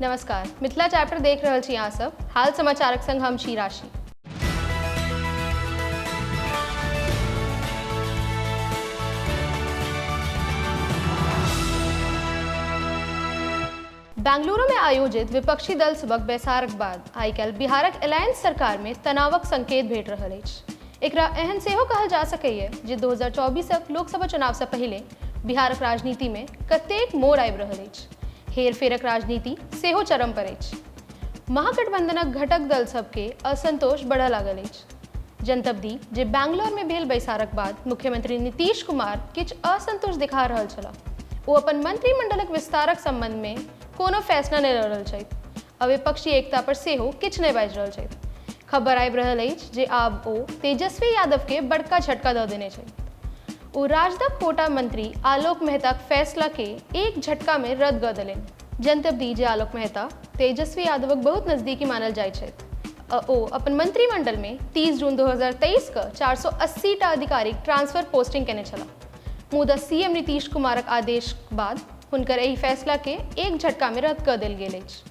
नमस्कार, मिथिला चैप्टर देख रहल छी अहाँ सब। हाल समाचारक संग हम छी राशि। बेंगलुरु में आयोजित विपक्षी दल सभक बैसारक बाद आइ काल्हि बिहारक अलायंस सरकार में तनावक संकेत भेट रहल अछि। एकरा एहन सेहो कहल जा सकैए जे 2024 लोकसभा चुनावसँ पहिले बिहारक राजनीतिमे कतेक मोड़ आबि रहल अछि। हेरफेरक राजनीति सेहो चरम पर अछि। महागठबंधनक घटक दल सभके असंतोष बढ़य लागल अछि। जनतब दी जे बैंगलोरमे भेल बैसारक बाद मुख्यमंत्री नीतीश कुमार किछु असंतोष देखा रहल छलाह। ओ अपन मंत्रिमंडलक विस्तारक संबंधमे कोनो फैसला नहि लऽ रहल छथि आ विपक्षी एकता पर सेहो किछु नहि बाजि रहल छथि। खबर आबि रहल अछि जे आब ओ तेजस्वी यादवकेँ बड़का झटका दऽ देने छथि। ओ राजदक कोटा मंत्री आलोक मेहताक फैसलाकेँ एक झटकामे रद्द कऽ देलनि। जनतब दी जे आलोक मेहता तेजस्वी यादवक बहुत नजदीकी मानल जाइत छथि आ ओ अपन मंत्रिमंडलमे 30 जून 2023 कऽ 480 टा अधिकारीक ट्रांसफर पोस्टिंग केने छलाह। मुदा सीएम नीतीश कुमारक आदेशक बाद हुनकर एहि फैसलाकेँ एक झटकामे रद्द कऽ देल गेल अछि।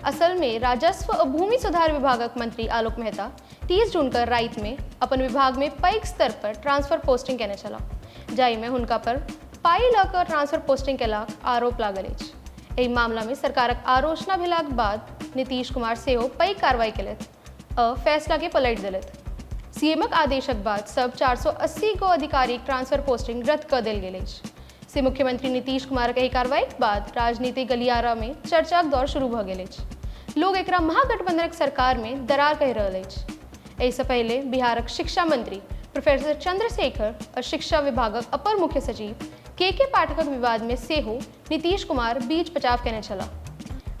असलमे राजस्व आ भूमि सुधार विभागक मंत्री आलोक मेहता 30 जून कऽ रातिमे अपन विभागमे पैघ स्तर पर ट्रांसफर पोस्टिंग केने छलाह, जाहिमे हुनका पर पाइ लऽ कऽ ट्रांसफर पोस्टिंग केलाक आरोप लागल अछि। एहि मामलामे सरकारक आलोचना भेलाक बाद नीतीश कुमार सेहो पैघ कार्रवाई केलथि आ फैसलाकेँ पलटि देलथि। सीएमक आदेशक बाद सभ 480 गो अधिकारीक ट्रांसफर पोस्टिंग रद्द कऽ देल गेल अछि। से मुख्यमंत्री नीतीश कुमारक एहि कार्रवाईक बाद राजनीतिक गलियारामे चर्चाक दौर शुरू भऽ गेल अछि। लोक एकरा महागठबंधनक सरकारमे दरार कहि रहल अछि। एहिसँ पहिले बिहारक शिक्षा मंत्री प्रोफेसर चंद्रशेखर आ शिक्षा विभागक अपर मुख्य सचिव के पाठकक विवादमे सेहो नीतीश कुमार बीच बचाव केने छलाह।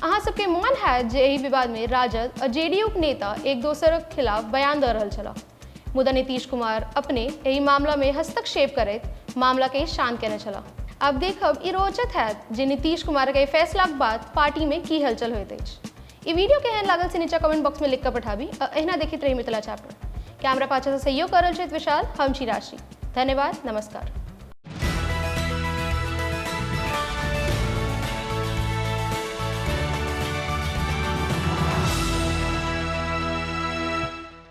अहाँ सबके मोन हैत जे एहि विवादमे राजद आ जेडीयूक नेता एक दोसरक खिलाफ बयान दऽ रहल छलाह। मुदा नीतीश कुमार अपने एहि मामलामे हस्तक्षेप करैत मामलाकेँ शांत केने छलाह। आब देखब ई रोचक हैत जे नीतीश कुमारक एहि फैसलाक बाद पार्टीमे की हलचल होइत अछि। ई वीडियो केहन लागल से नीचा कमेंट बॉक्समे लिख कऽ पठाबी आ एहिना देखैत रही मिथिला चैप्टर। कैमरा पाछासँ सहयोग कऽ रहल छथि विशाल, हम छी राशि। धन्यवाद, नमस्कार।